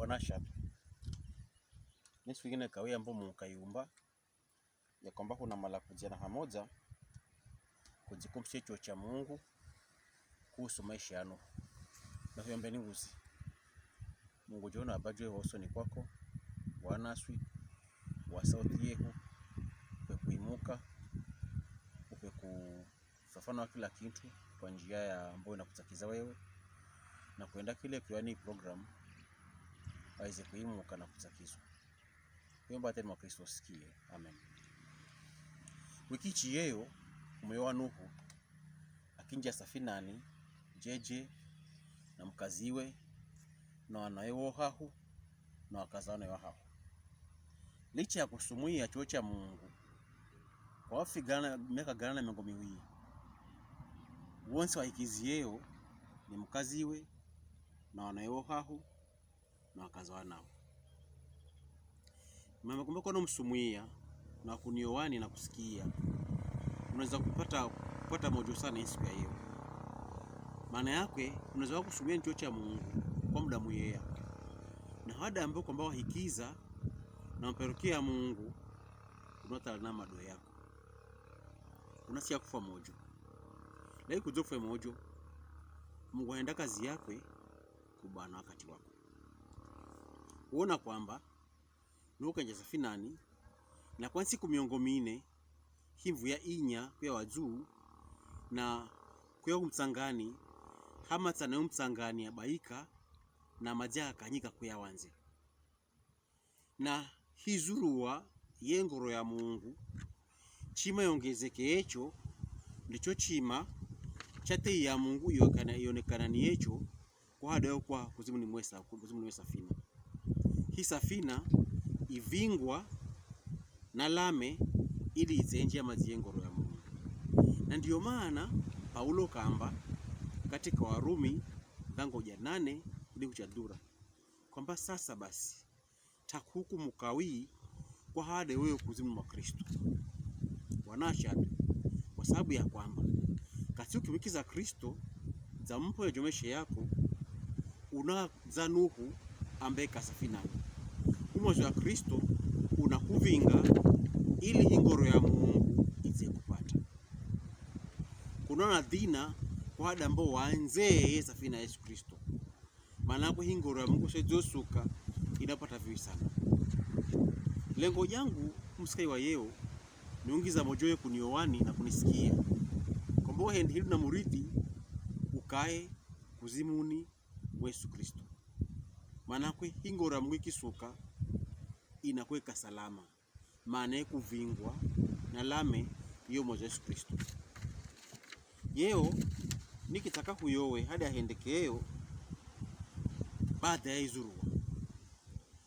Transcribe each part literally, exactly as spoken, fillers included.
Nashapi. Ni siku ingine kawia mbo Mungu kayumba, ya kwamba kuna mala kujiana pamoja, kujikumbusha chuo cha Mungu kuhusu maisha yanu. Na huyo mbeni nguzi. Mungu jona abajwe wa usoni kwako, wanaswi, wa sauti yehu, upe kuimuka, upe kufafanua kila kitu kwa njia ya ambayo inakutakiza wewe, na kuenda kile kiwani program, aweze kuimuka na kutakizwa. Hiyo mbateni mwa Kristo usikie. Amen. Wiki ichi yeyo, omuyo wa Nuhu, akinjia safinani, jeje, na mukaziwe, na wanawe wohahu, na wakaza wanawe wahahu. Licha ya kusumwia chuo cha Mungu, kwa wafi gana, miaka gana na miongo miwili, wonse wahikiziyeyo ni mukaziwe, na wanawe wohahu, na wakaza wanawe. Mama, kumbe kono musumwia, na kuniowani na kusikia. Unaweza kupata, kupata mojo sana hii siku ya leo. Maana yakwe, unaweza kusumwia chuo cha Mungu kwa muda muyeya. Na hada ambayo kwamba wahikiza, na mperukia Mungu, unatala na mado yako. Unasia kufa mojo. Lai kujo kufa mojo, Mungu aenda kazi yakwe, kubana wakati wako. Uona kwamba, Nuhu kenja safinani, na kwa nsiku miongo mine, himvu ya inya kuya wajuu, na kuya kumtsangani, hama tsana yo mtsangani ya baika, na maji yakanyika kuya wanze. Na hizurua ye ngoro ya Mungu, chima yongezeke echo, ndicho chima, chate ya Mungu yonekana, yonekana ni echo, kwa hada yo kwa kuzimuni mwesa, kuzimuni mwesa fina. Hi safina ivingwa na lame ili itsenje amaji ye ngoro ya Mungu. Na ndiyo maana Paulo kamba katika Warumi, ndango ja nane, ili kuchadura. Kwamba sasa basi, takuhukumu kawi kwa hade wewe kuzimu mwa Kristo. Wanashadu, kwa sababu ya kwamba, kasi ukimikiza Kristo, za mpo ya jomeshe yako, una za Nuhu ambe ka safinani. Umoja wa Kristo unakuvinga ili ingoro ya Mungu ize kupata. Kuna na dhina kwa hada mbo wanze ye safina Yesu Kristo. Maana kwe ingoro ya Mungu sejosuka inapata viwi sana. Lengo jangu, musikai wa yeo, ni ungiza mojo ye kuniowani na kunisikia. Kombo hendi hilu na muridi, ukae kuzimuni mwa Yesu Kristo. Maana kwe ingoro ya Mungu ikisuka, inakweka salama. Maana ye kuvingwa na lame yo mwa Yesu Kristo. Yeo, nikitaka huyowe hadi ahendeke yeo, baada ya izurua.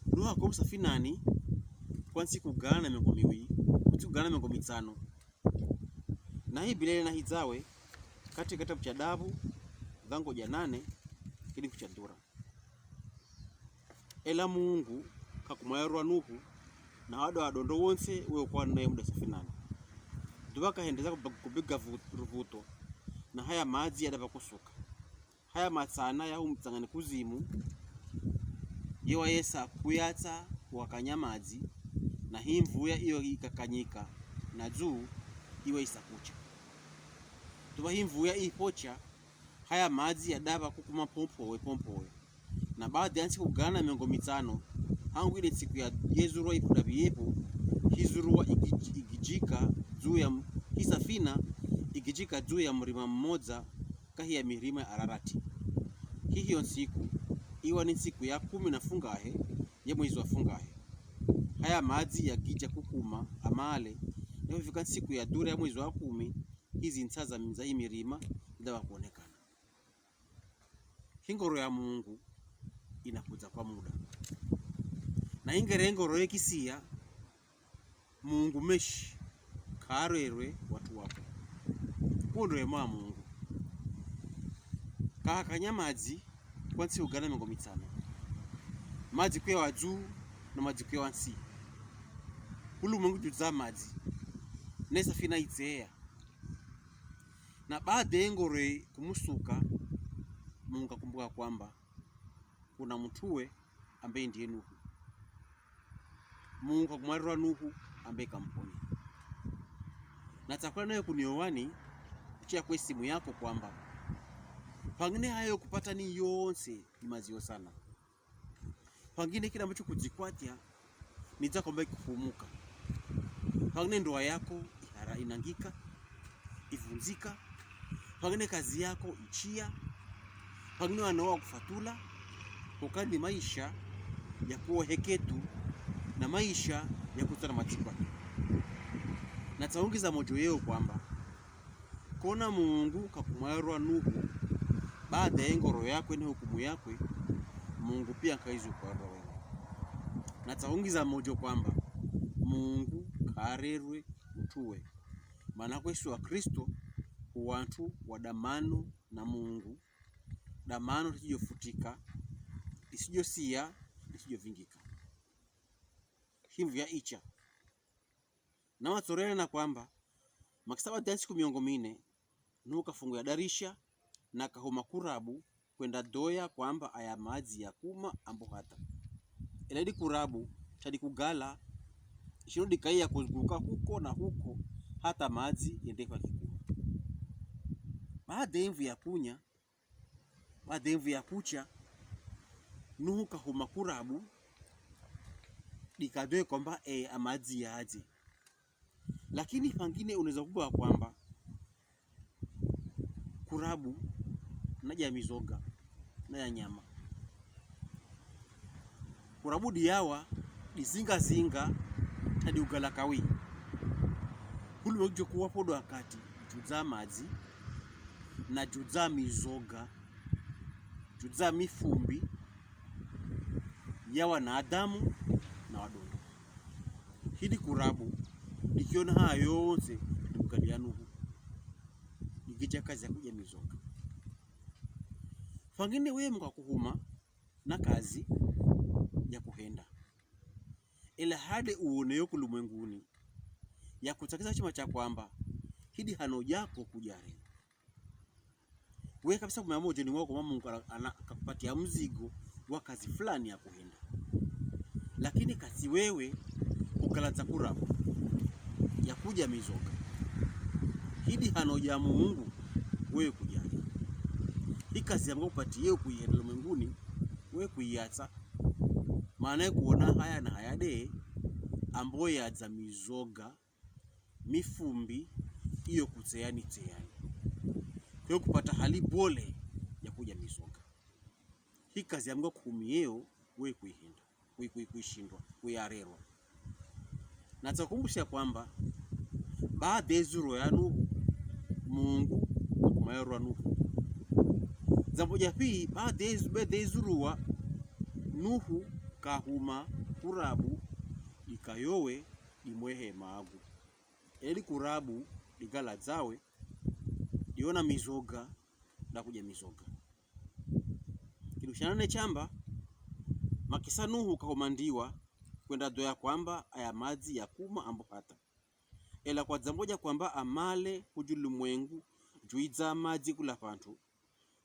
Nuhu ako msafinani kwa nsiku gana na miongo miwi, nsiku gana na miongo mitsano. Na hii Biblia na hizawe, kati katabu cha Dabu, dhango ja nane, kini kuchadura. Ela Mungu kakumwayarwa Nuhu na wado wadondo wonse wewe kwa naye muda safinani. Duba kahendeza kuba-, kubiga vu-, ruvuto, na haya maji yadaba kusuka. Haya matsana ya humtsangani kuzimu, yewa yesa kuyatsa wakanya maji, na himvuya iyo ikakanyika, na juu iwe isakucha. Duba himvuya ipocha, haya maji yadaba kukuma pompowe, pompowe. Na baada ya nsiku gana na miongo mitsano, hangu ile nsiku ya yezurua ipudabi yepo, hizurua iki-, ikijika juu ya m-, hi safina ikijika juu ya mrima mmoja kahi ya mirima ya Ararati. Hihiyo nsiku, iwa ni nsiku ya kumi na fungahe, ye mwezi wa fungahe. Haya maji yakija kukuma amale, ya hufika nsiku ya dura ya mwezi wa kumi, hizi nsa za, za hi mirima zidaba kuonekana. Hingoro ya Mungu inakuja kwa muda. Na ingere ngoro ye kisia, Mungu meshi, karerwe watu wako. Kundo ye mwa Mungu. Kahakanya maji, kwa nsiku gana na miongo mitsano. Maji kwe wa juu, na maji kwe wa nsi. Kulu Mungu juza maji. Ne safina itseya. Na baada ye ngoro kumusuka, Mungu akumbuka kwamba kuna mtuwe ambaye ndiye Nuhu. Mungu kakumwarerwa Nuhu ambaye kamponya. Natsakwela nawe kuniowani, kuchia kwe simu yako kwamba pangine hayo kupata ni yonse ni mazio sana. Pangine kila mtu kudzikwatia, nidza kwamba ikufumuka. Pangine ndoa yako ihara inangika, ivundzika. Pangine kazi yako ichia. Pangine wana wakufatula. Kokani maisha ya kuwa heketu na maisha ya kutsana matsipwa. Natsaongiza mojo yeo kwamba kona Mungu kakumwarerwa Nuhu, baada ye ngoro yakwe ne hukumu yakwe, Mungu pia nkaizi ukwarerwa wewe. Natsaongiza mojo kwamba Mungu karerwe utuwe. Mana kwesu wa Kristo, hu wantu wa damano na Mungu, damano isijofutika, isijosia, isijovingika. Himvu ya icha. Na matsorele na kwamba, makisaba dia nsiku miongo mine, Nuhu kafunguya darisha, na kahuma kurabu, kwenda doya kwamba aya madzi ya kuma ambo hata. Ela idi kurabu, tadi kugala, ishino dikaiya kuzunguka huko na huko, hata madzi yende kwa kikuma. Baada ye mvu ya kunya, baada ye mvu ya kucha, Nuhu kahuma kurabu, dikadoe kwamba e amadzi yaadze. Lakini pangine unaweza kuwa kwamba kurabu na ya mizoga na ya nyama. Kurabu diyawa dizingazinga tadi ugala kawi. Hulu wekjo kuwa podo wakati judza madzi na judza mizoga, judza mifumbi ya wanadamu na wadondo. Hidi kurabu dikiona haya yonse ni mkali ya Nuhu. Dikija kazi ya kuja mizoga. Pangine weye Mungu kakuhuma na kazi ya kuhenda. Ela hade uone yo kulumwenguni ya kutsakiza chima cha kwamba hidi hano jako kujare. Wewe kabisa kumeamua ujeni wako mwa Mungu ana, ana, kakupatia mzigo wa kazi fulani ya kuhenda. Lakini kasi wewe kukalatsa kurabu ya kuja mizoga. Hidi hano ya Mungu wewe kujari. Hii kazi ya Mungu kupatia kuihenda ulimwenguni, wewe kuiatsa. Mana ye kuona haya na haya de, ambo yadza mizoga, mifumbi, iyo kutseyani tseyani. Kwe kupata hali bole ya kuja mizoga. Hii kazi ya Mungu kuhumieo, we kuihenda, kui-, kui-, kuishindwa, kuyarerwa. Natsakumbusha kwamba, baada ye zuro ya Nuhu, Mungu, kumayerwa Nuhu. Zambo ja pili, baada ye zu-, baada ye zuruwa, Nuhu kahuma kurabu, dikayowe, dimwehe magu. Eli kurabu, dikala dzawe, diona mizoga, na kuja mizoga. Kilushana ne chamba, makisa Nuhu kahumandiwa, kwenda doya kwamba aya madzi ya kuma ambo hata. Ela kwa dzambo ja kwamba amale kuju lumwengu, juidza madzi kula pantu,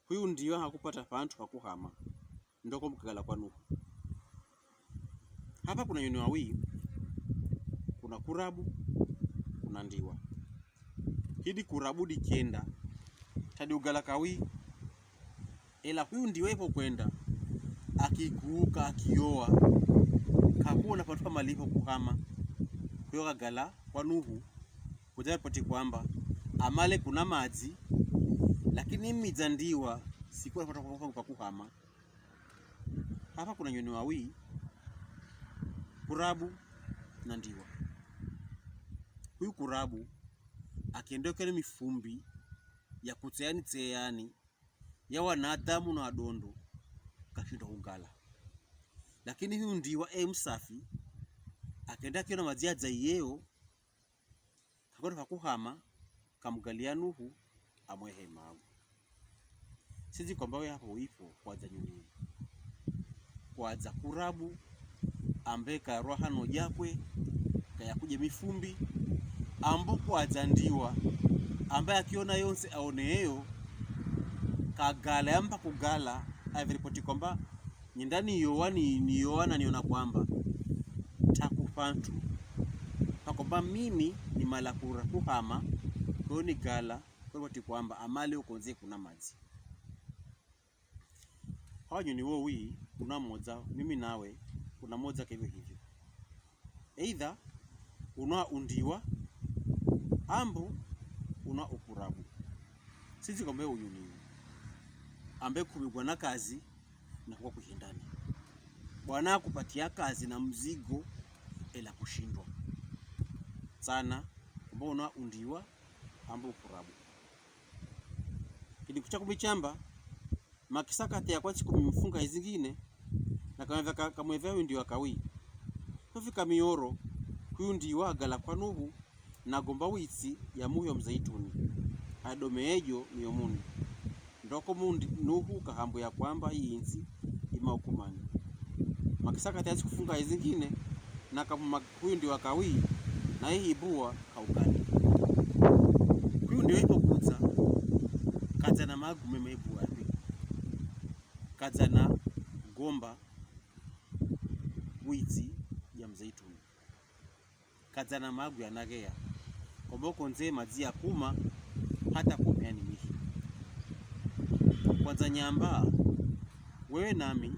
huyu ndiwa hakupata pantu hakuhama. Ndoko mkagala kwa Nuhu. Hapa kuna nyoni wawi, kuna kurabu, kuna ndiwa. Hidi kurabu dikenda, tadi ugala kawi, ela huyu ndiwa ipo kwenda, akikuka, akiyowa, kakuona pantu pamalipo kuhama, kuyo kagala kwa Nuhu, kuja ripoti kwamba, amale kuna madzi, lakini midza ndiwa, sikuwa napata kwa, kwa, kwa kuhama. Hapa kuna nyoni wawi, kurabu na ndiwa. Huyu kurabu, akendokele mifumbi ya kutseyani tseyani, ya wanadamu na wadondo, kashindwa kugala. Lakini huyu ndiwa e msafi, akenda kiona madzi yadza yeo, kakona kakuhama, kamugalia Nuhu, amwehe magu. Sinzi kwamba we hapo uipo, kwadza nyoni, kwadza kurabu, ambe kayarwa hano jakwe, kayakuje mifumbi, ambo kwadza ndiwa, ambe akiona yonse aone yeyo, kagala, yamba kugala, averipoti kwamba, Nyenda niyowa ni, niyowa na niona kwamba takufa ntu. Pakomba mimi nimala kura kuhama, kweyo nigala, kweyo ti kwamba amale ukonze kuna madzi. Hawanyuni wowi, kuna moja, mimi nawe, kuna moja kevyo hivyo. Either unwa undiwa, ambu unwa ukurabu. Sinzi kombe unyuni. Ambe kubigwa na kazi, na kwa kuhindani. Bwana akupatia kazi na mzigo ela kushindwa. Sana, kombe unwa undiwa, ambu ukurabu. Kidi kucha kumichamba, makisaka te ya kwa siku mimfunga izingine, na kamwevya ka-, kamwevya undi wa kawi. Kufika mioro, kuyundi wa gala kwa Nuhu, na gomba witsi ya muhio mzeituni. Adome ejo miomuni. Ndoko mundi Nuhu kahambu ya kwamba iyi ntsi ima ukumani. Makisaka te ya siku funga izingine, na kamuma kuyundi wa kawi, na ihi bua kaukani. Kuyundi wa ipo kudza, kadza na magu mema ibua yapi. Kadza na gomba witsi ya mzeituni. Kadza na magu ya nageya. Kombe ukonze madzi ya kuma, hata kumea ni mihi. Kwanza nyamba, wewe nami,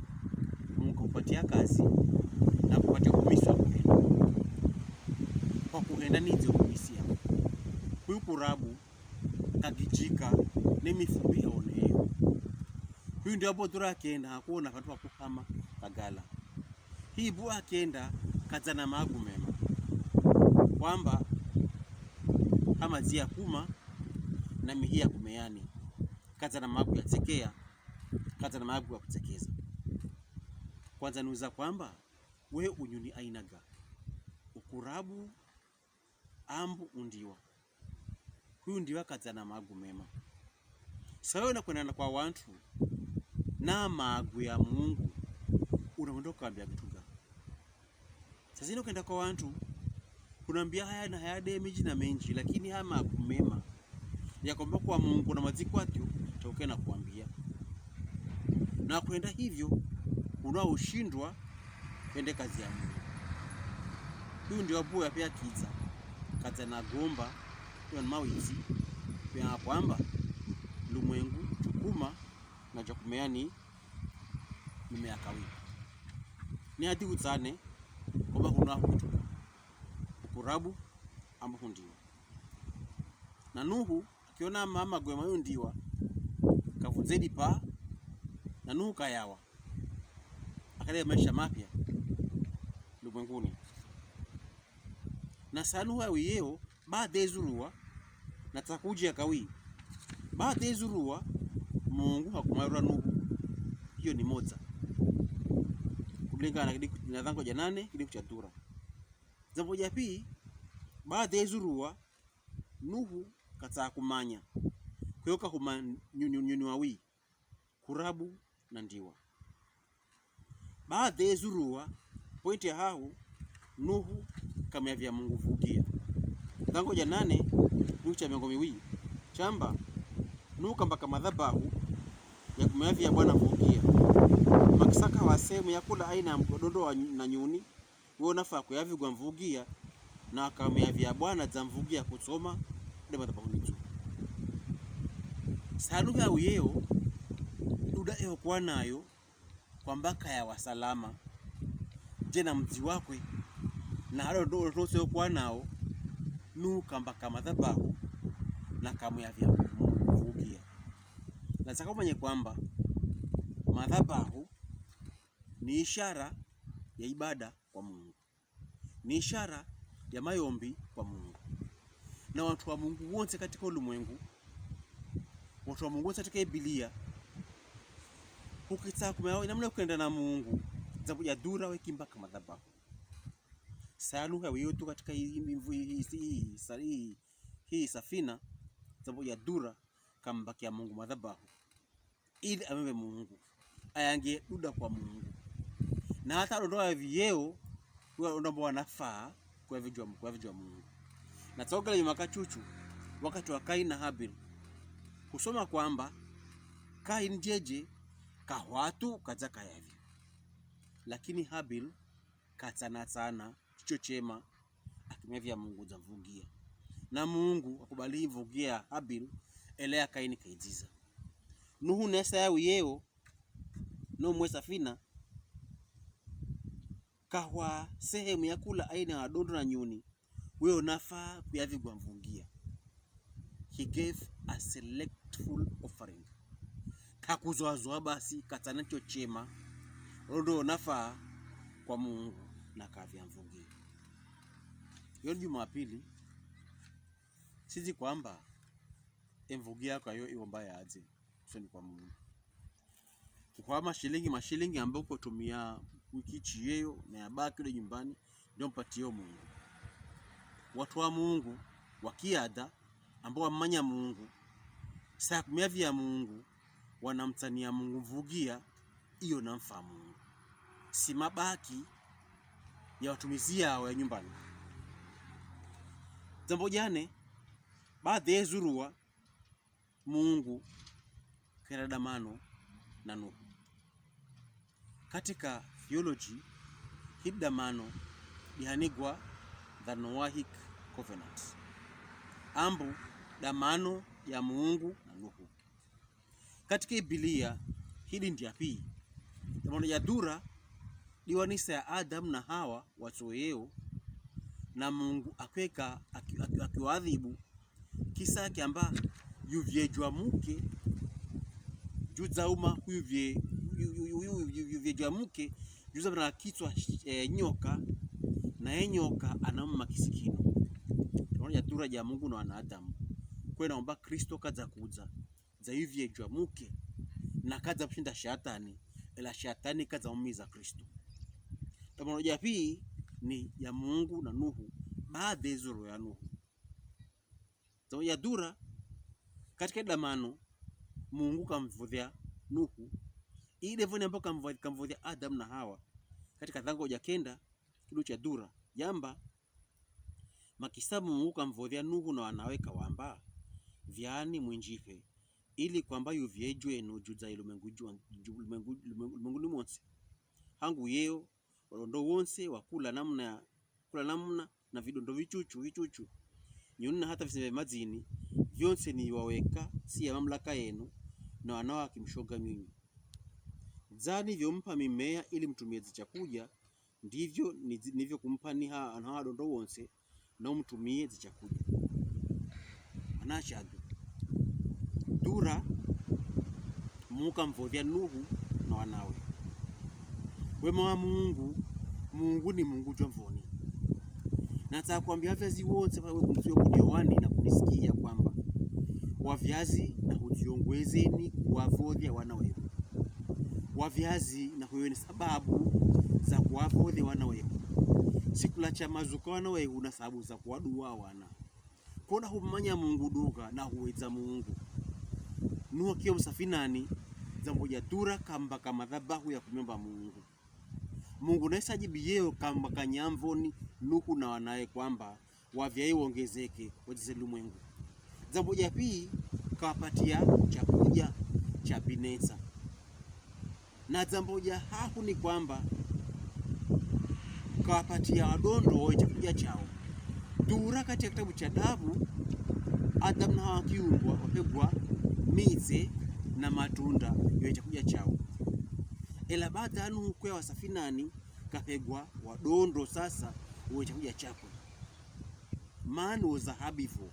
Mungu kupatia kazi, na kupatia kumisa kweli. Kwa kuhenda nize kumisia. Kuyu kurabu, kagijika, ne mifumbi eoneyo. Kuyu ndio abo tura kenda, hakuona katu wa kuhama, kagala. Hibu akenda, kadza na magu mema. Kwamba, hama zia kuma, na mihi ya kumeani. Kadza na magu ya tsekeya, kadza na magu ya kutsekeza. Kwanza nuza kwamba, we unyuni ainaga. Ukurabu, ambu undiwa. Kuyu ndiwa kadza na magu mema. Sayo na kwenda na kwa wantu, na magu ya Mungu, unakwenda kukambia kituga. Sasa ino kenda kwa wantu, kunambia haya na haya de miji na menji, lakini haya magu mema, ya kwamba kwa Mungu na madzikwatio, tauke na kuambia. Na kwenda hivyo, unwa ushindwa, kwende kazi ya Mungu. Kuyu ndio abuya pia kidza, kadza na gomba, pia na mawitsi, pia na kwamba, lumwengu, chukuma, na chakumeani, mimea kawi. Ni hadi utsane, kwamba unwa hutu. Ukurabu, ambu hundiwa. Na Nuhu, akiona mama gwema yundiwa, kavunzedi pa, na Nuhu kayawa. Akale maisha mapya, lumwenguni. Na sa Nuhu ya wiyeo, baada ezurua, na tsakuji ya kawi. Baada ezurua, Mungu hakumarura Nuhu. Hiyo ni moja. Kulingana na kidi-, na dhango ja nane, kidi kuchatura. Dhambo ja pili, baada ezurua, Nuhu katsakumanya. Kweyo kahuma nyu-, nyu-, nyuni wawi. Kurabu na ndiwa. Baada ezurua, point ya hahu, Nuhu kamuyavia Mungu vugia. Dhango ja nane, Nuhu cha miongo miwi. Chamba, Nuhu kambaka madhabahu ya kumuyavia Bwana vugia. Makisaka wa sehemu ya kula aina ya mdondo wa nyu-, na nyuni, wo nafaa kuyavigwa mvugia, na akamuyavia Bwana dza mvugia kutsoma, de madhabahuni dzu. Salu ya uyeo, duda eo kwanayo, kwamba kaya wa salama, je na mdzi wakwe, na halo ndo, ndo se kwanao, Nuhu kambaka madhabahu, na kamuyavia mvugia. Nataka umanye kwamba, madhabahu, ni ishara ya ibada kwa Mungu. Ni ishara ya mayombi kwa Mungu. Na wantru wa Mungu wontsi katika ulimwengu, wantru wa Mungu wontsi katika Biblia, hukitsa kumenya namna kwenda na Mungu, dzabu ya dura wekimbaka madhabahu. Salu ya wiyo tu katika hii, hii, hii, hii, hii, hii safina, dzabu ya dura kambakia Mungu madhabahu. Ili amembe Mungu. Ayange duda kwa Mungu. Na hata alondo wa vieo, kwa alondo mbo wanafaa, kwa vijua, kwa vijua Mungu. Na tsaukele nyuma kachuchu, wakati wa Kaini na Habili. Kusoma kwamba, Kaini jeje, kahwatu, kaja kayavia. Lakini Habil katsanatsana chicho chema, akimyavya Mungu dza mvugiya. Na Mungu akubali mvugiya ya Habil, ela ya Kaini kaidziza. Nuhu nesa ya uyeo, no mwe safina, kahwa sehemu ya kula aina ya wadondo na nyuni, weyo nafaa kuyavigwa mvugiya. He gave a selectful offering. Kakuzwazwa basi, katsana chicho chema, ondo nafaa kwa Mungu na kavya mvugiya. Iyo ni Jumapili, sizi kwamba emvugiya kayo iwomba yadze usoni kwa Mungu. Kuhwa mashilingi, mashilingi ambayo ukotumia wiki ichiyeyo, na yabaki ule nyumbani, ndio mpatiyo Mungu. Watu wa Mungu, wa kiada, ambao wamanya Mungu, sa kumyavya Mungu, wanamtsania Mungu mvugiya, iyo namfaa Mungu. Si mabaki ya watumizi yao ya nyumbani. Dzambo djane, baada ya ezuruwa, Mungu kera damano na Nuhu. Katika theology, hi damano lihanigwa the Noahic Covenant, ambu damano ya Mungu na Nuhu. Katika Bibilia, hili ndyapi? Damano ya dura liwanisa ya Adamu na Hawa watsoyeo, na Mungu akweka aki- aki- akiwaadhibu, kisa kyamba yuvye jwamuke judza uma, huyuvye yu- yu- yu- yu- yu- yuvye jwamuke judza na kitswa, eh, nyoka, na ye nyoka anamuma kisikino. Damano ya dura ja Mungu na wanadamu, kwena omba Kristo kadza kudza dza yuvye jwamuke, na kadza mshinda Shetani, ela Shetani kadza mumiza Kristo. Damano ja pili ni ya Mungu na Nuhu, baada ezuruwa ya Nuhu. Damano ya dura, katika damano, Mungu kamvudhia Nuhu, ile voni ambayo kamvu- kamvudhia Adamu na Hawa, katika Dhango ja kenda, kidu cha dura, yamba, makisa Mungu kamvodhia Nuhu na wanawe kawamba, vyani mwinjipe, ili kwamba yuvye jwenu judza ilumengu jwa- ju- lumengu- lumengu- lumenguni mwonse. Hangu yeo, wadondo wonse wa kula namna, kula namna na vidondo vichuchu vichuchu, nyuni na hata visima vya madzini, vyonse niwaweka tsi ya mamlaka yenu na wanawe akimshoga nyunyu. Dzani vyompa mimea ili mtumie dzi chakudya, ndivyo nizi- nivyo kumpa ni ha- na wadondo wonse, na umtumie dzi chakudya. Anashadu. Dura, Mungu kamvodhia Nuhu na wanawe. Wema wa Mungu, Mungu ni Mungu jwa mvoni. Natsa kwambia wavyazi wonse wawe kumsiwe kuniowani na kunisikia kwamba, wavyazi na huziongwezeni kuwavodhia wana wehu. Wavyazi na huweni sababu za kuwavodhia wana wehu. Sikula cha mazuka wana wehu na sababu za kuwaduwa wana. Kona humanya Mungu duka na huwedza Mungu. Nuhu akiyo msafinani, dzambo ja dura kamba ka madhabahu ya kumyomba Mungu. Mungu naye sajibu yeo kamba ka nyamvoni Nuhu na wanaye kwamba, wavyayi wongezeke, wadzise lumwengu. Dzambo ja pili, kawapatia chakudya cha binetsa. Na dzambo ja hahu ni kwamba, kawapatia wadondo wo chakudya chao. Dura katika kitabu cha Dabu, Adamu na Hawa wakiumbwa, wapegwa mitse na matunda yo chakudya chao. Ela baada Nuhu kwewa safinani, kapegwa wadondo sasa wo chakudya chakwe. Man was a herbivore,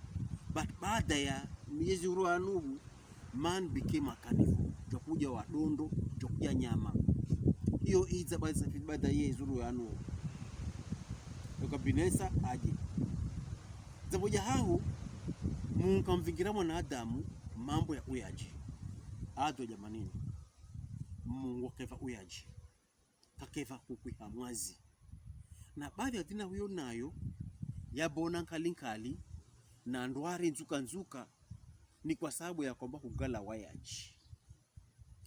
but baada ya miezi uro ya Nuhu, man became a carnivore. Chakudya wadondo, chakudya nyama. Iyo idza baada safi- baada ya miezi uro ya Nuhu. Nebukadnesa aje. Dzambo ja hahu, Mungu kamvingira mwanadamu mambo ya uyaji. Ado jamanini. Mungu keva uyaji. Kakeva kukwiha mwazi. Na baadhi ya dina huyo nayo, yabona nkali nkali, na ndwari nzuka nzuka, ni kwa sababu ya kwamba hugala wayaji.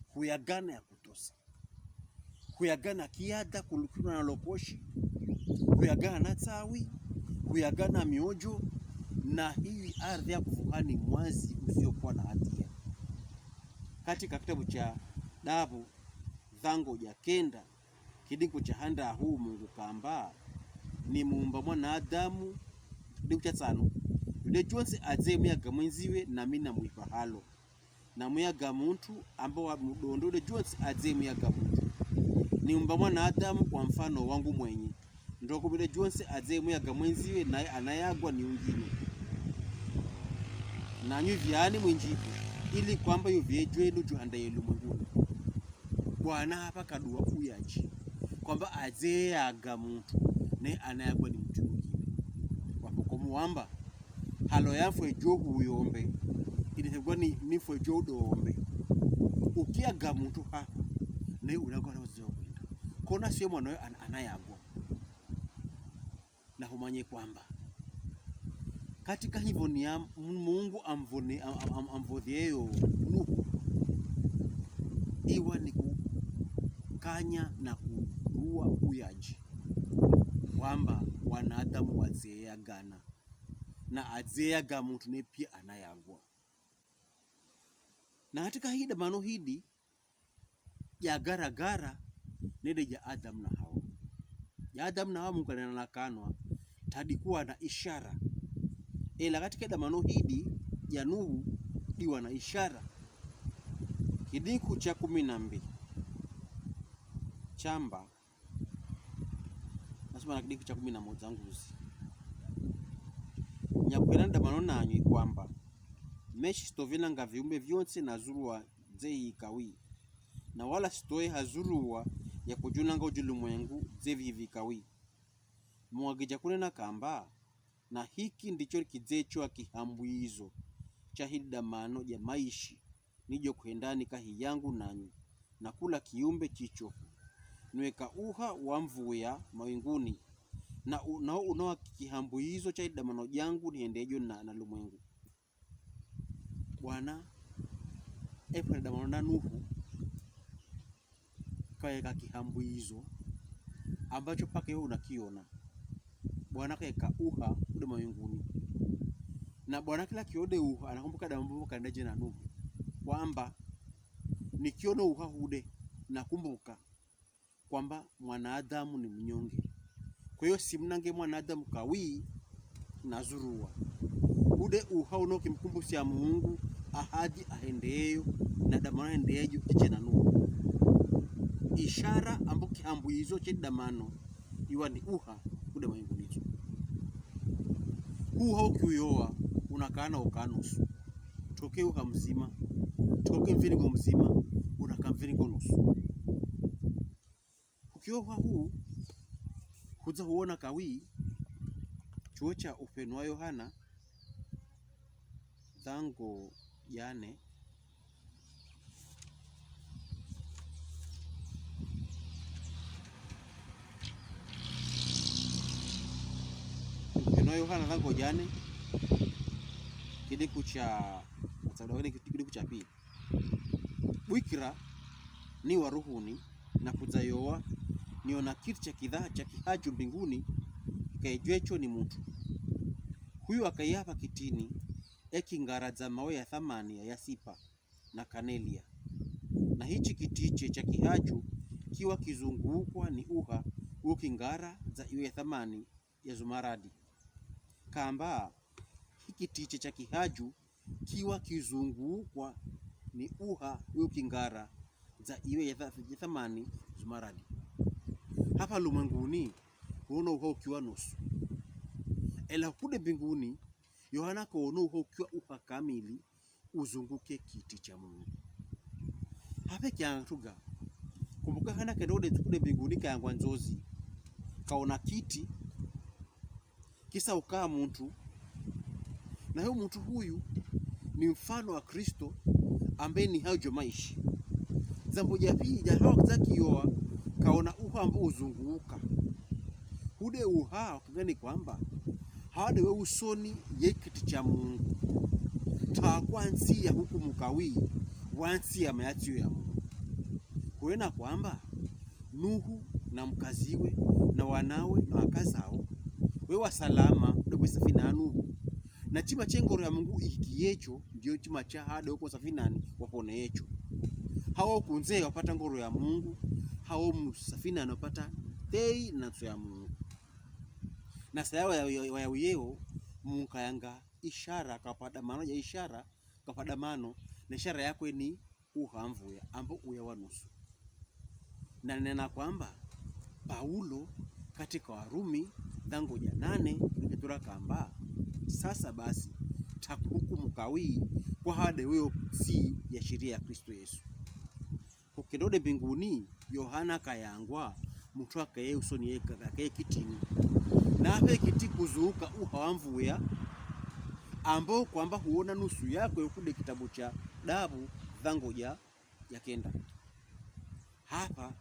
Huyagana ya kutosa. Huyagana kiada kulukirwa na lokoshi. Huyagana na tsawi. Huyagana miojo. Na hii ardhi ya kuvuhani mwazi usiokuwa na hatia. Katika kitabu cha Dabu, Dhango ja kenda, Kidingu cha handa ahu Mungu kamba, nimuumba mwanadamu, kidingu cha tsano, yule chonse atseye muyaga mwenziwe, nami namwipa halo. Na muyaga muntu, amba wa mudondo yule chonse atseye muyaga muntu. Nimuumba mwanadamu kwa mfano wangu mwenye. Ndoko yule chonse atseye muyaga mwenziwe, naye anayagwa ni ungine. Nanyu vyani mwinjipu, ili kwamba yuvye jwenu juhanda yelu mwenguni. Bwana hapa kaduwa uyaji, kwamba azeyaga muntu, ne anayagwa ni muntu mwingine. Wapoko muwamba, halo yafwe jo huyombe, ili tegwa ni, nifwe jo udombe. Ukiyaga muntu hapa, ne unagwa na uzeo kwenda. Kona sio mwana we an-, anayagwa. Na humanye kwamba katika hivyo ni am-, Mungu amvone-, am-, am-, am-, amvodhieyo Nuhu, iwa ni kukanya na kuduwa uyaji, kwamba wanadamu wazeyagana, na azeyaga muntu ne pia anayagwa. Na hatika hida mano hidi, ja garagara nede ja Adamu na Hawa. Ja Adamu na Hawa Mungu kanena na kanwa, tadikuwa na ishara. Ela katika da mano hidi ja Nuhu, diwa na ishara. Kidingu cha kumi na mbili. Chamba. Nasoma na kidingu cha kumi na moja Nguzi. Nyakwera ndamano nanyu ikwamba, meshi sitovina nga viumbe vyonse na zuruwa dze hikawi, na wala sitoye ha zuruwa ya kujunanga uju lumwengu dze vivikawi. Mwagija kunena kamba, na hiki ndicho kidzecho akihambwizo cha hidamano ja maishi, nijo kwendani kahi yangu nanyu, na kula kiumbe chicho. Nweka uha wa mvuya mawinguni, na u-, nao unowa kihambwizo cha hidamano jangu nihendejo na, na lumwengu. Bwana, epwe damano na Nuhu, kaweka kihambwizo, ambacho paka yo unakiona. Bwana kaweka uha ude mawinguni. Na Bwana kila kiode uha, anakumbuka damambo kandaje na Nuhu. Kwamba, nikiono uha hude, nakumbuka kwamba mwanadamu ni mnyonge. Kwa hiyo, simnange mwanadamu kawi na zuruwa. Ude uha uno kimkumbusia Mungu ahadi ahendeyo, na damano ahendeyo, kiche na Nuhu. Ishara ambo kihambwizo che damano, iwa ni uha, ude mawingunizo. Uha ukiuyowa, unakana ukanusu. Toke uha mzima, toke mviringo mzima, unaka mviringo nusu. Ukiohwa hu, hudza huona kawi, chuo cha Ufunuo Yohana, dhango jane. Ufunuo Yohana dhango jane, kidingu cha, kidingu cha pili. Bwikira ni wa ruhuni, na kudza yowa, niona kiti cha kidha cha kihaju mbinguni, kaijwecho ni mutu. Huyu akaiya pa kitini, ekingara dza mawe ya thamani ya yasipa na kanelia. Na hichi kitiche cha kihaju kiwa kizungukwa ni uha ukingara dza iwe ya thamani ya zumaradi. Kamba, hikitiche cha kihaju kiwa kizungukwa ni uha ukingara dza iwe ya tha-, ya thamani zumaradi. Hapa lumwenguni, huono uha ukiwa nusu. Ela kude mbinguni, Yohana kaono uha ukiwa uha kamili, uzunguke kiti cha Mungu. Hape kiantuga. Kumbuka hana kendo kude, kude mbinguni kayangwa nzozi. Kaona kiti, kisa ukaa muntu. Na huyo muntu huyu ni mfano wa Kristo ambaye ni hajo maishi. Zambo ja pili, ja hawa kudza kiyowa, kaona uha ambo uzunguka. Hude uha, kugani kwamba, hawade we usoni ye kiti cha Mungu. Ta kwa ntsi ya hukumu kawi, wa ntsi ya mayatsiyo ya Mungu. Kuena kwamba, Nuhu na mkaziwe, na wanawe, na wakazao, we wa salama, do kwe safina ya Nuhu. Na chima che ngoro ya Mungu ihikiyecho, ndio chima cha hade oko safinani wapone yecho. Hawa kunze wapata ngoro ya Mungu, hao musafina anopata tei na ntso ya Mungu. Na saya waya, waya, waya uyeo, Mungu kayanga ishara, kapada mano ya ishara, kapada mano, na ishara yakwe ni uhamvuya, ambo uya wa nusu. Na nena kwamba Paulo katika Warumi dhango ja nane, ngetura kamba, sasa basi, takuhukumu kawi kwa hade weyo si ya sheria ya Kristo Yesu. Hukendo de mbinguni, Yohana kayangwa, mutru akaye usoni ye ka-, akaye kitini. Na ape kiti kuzuka uha wa mvuya, ambo kwamba huona nusu yakwe ukude kitabu cha dabu dhango ja, ja kenda. Hapa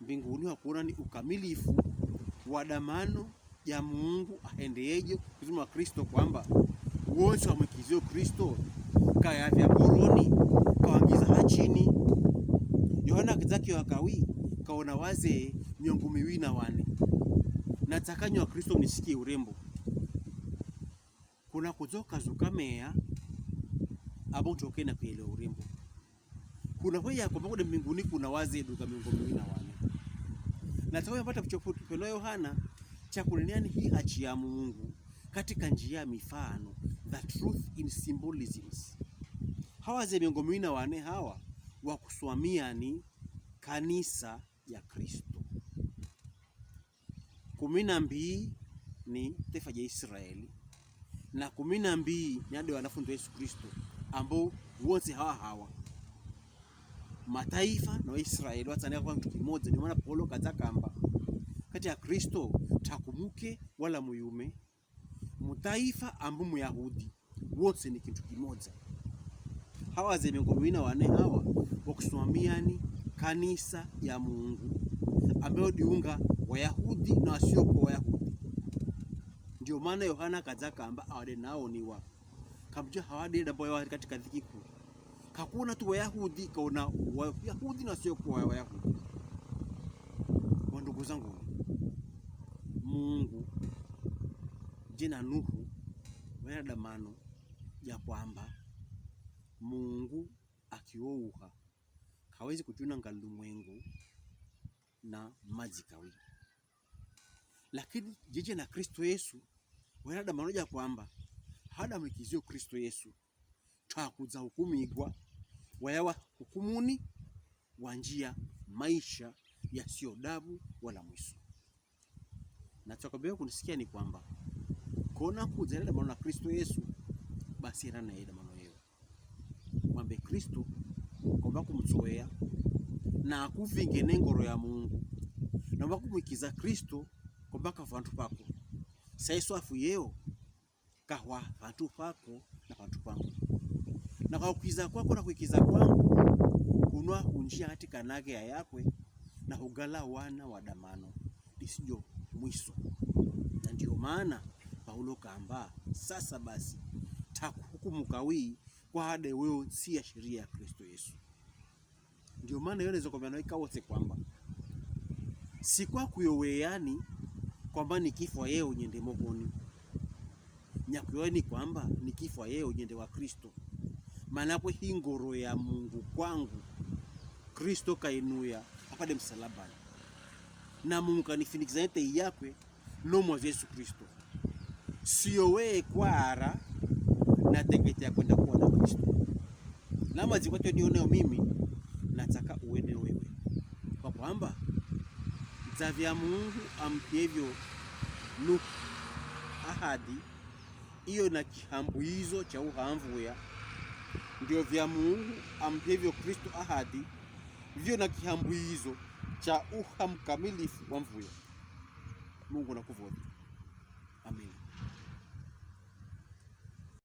mbinguni wakuona ni ukamilifu wa damano ya Mungu ahendeyeje kuzima wa Kristo, kwamba wonse wamwikizio Kristo, kayavya mboroni, kawangiza hachini. Yohana kizaki wakawi, kaona wazee miongo miwili na wane. Na tsakanywa Kristo mnisikie urembo. Kuna kuzoka zuka meya, abo ntoke na kuelewa urembo. Kuna hweya kwamba kude mbinguni kuna wazee duka miongo miwili na wane. Na tawe pata kuchofu tupelo Yohana, chakuleneani hi hachi ya Mungu katika njia ya mifano, the truth in symbolisms. Hawa wazee miongo miwili na wane hawa wakuswamiani kanisa ya Kristo. Kumi na mbii ni taifa ja Israeli, na kumi na mbii ni ade wanafunzi wa Yesu Kristo, ambo wonse hawa hawa mataifa na Waisraeli watsanika kwa ntu kimoja. Ni mwana Paulo kaza kamba, kati ya Kristo takumuke wala muyume, mutaifa ambo Muyahudi, wonse ni kintu kimoja. Hawa wazee miongo miwili na wane hawa wakuswamiani kanisa ya Mungu, ambayo diunga Wayahudi na wasiokuwa Wayahudi. Ndio maana Yohana kaza kamba awade naoniwa. Kamja hawade dambo ya katika dhiki kuu. Kakuona tu Wayahudi, kaona Wayahudi na wasiokuwa Wayahudi. Wandugu zangu, Mungu je na Nuhu wena damano ya kwamba Mungu akiouha, kawezi kujunanga lumwengu na mazi kawi. Lakini jeje na Kristo Yesu, wena damano ja kwamba hada mwikizio Kristo Yesu, twakuza hukumigwa, wayawa hukumuni, wanjia maisha yasio dabu wala mwiso. Na twakobewe kunisikia ni kwamba kona kuza ena damano na Kristo Yesu, basi ena na ye damano yeo. Mwambe Kristo, komba kumtsoweya, na akuvinge ne ngoro ya Mungu. Na wakumwikiza Kristo, komba ka vantu pako. Sa Yesu afu yeo, kahwa vantu pako na vantu pangu. Na kwa kwiza kwako na kwikiza kwangu, kunwa kunjia katika nage ya yakwe, na hugala wana wa damano lisijo mwiso. Na ndio maana Paulo kamba, sasa basi, takuhukumu kawi kwa hade weyo nsi ya sheria ya Kristo Yesu. Ndio maana yone zokomano ikawose kwamba si kwa kuyo weyani kwamba nikifwa yeo nyende mokoni. Nyakuyo ni kwamba nikifwa yeo nyende wa Kristo. Mana kwe hi ngoro ya Mungu kwangu, Kristo kainuya apade msalabani. Na Mungu kanifinikizane tei yakwe, no mwa Yesu Kristo. Siyo weye kwara na tengete ya kwenda kuona Kristo. Na mazi kwa tio nioneo mimi, nataka uone wewe. Kwa kwamba, za vya Mungu ampievyo Nuhu ahadi, iyo na kihambuizo cha uhamvuya, ndio vya Mungu ampievyo Kristo ahadi, vyo na kihambuizo cha uha mkamilifu wa mvuya. Mungu na kuvoti. Amina.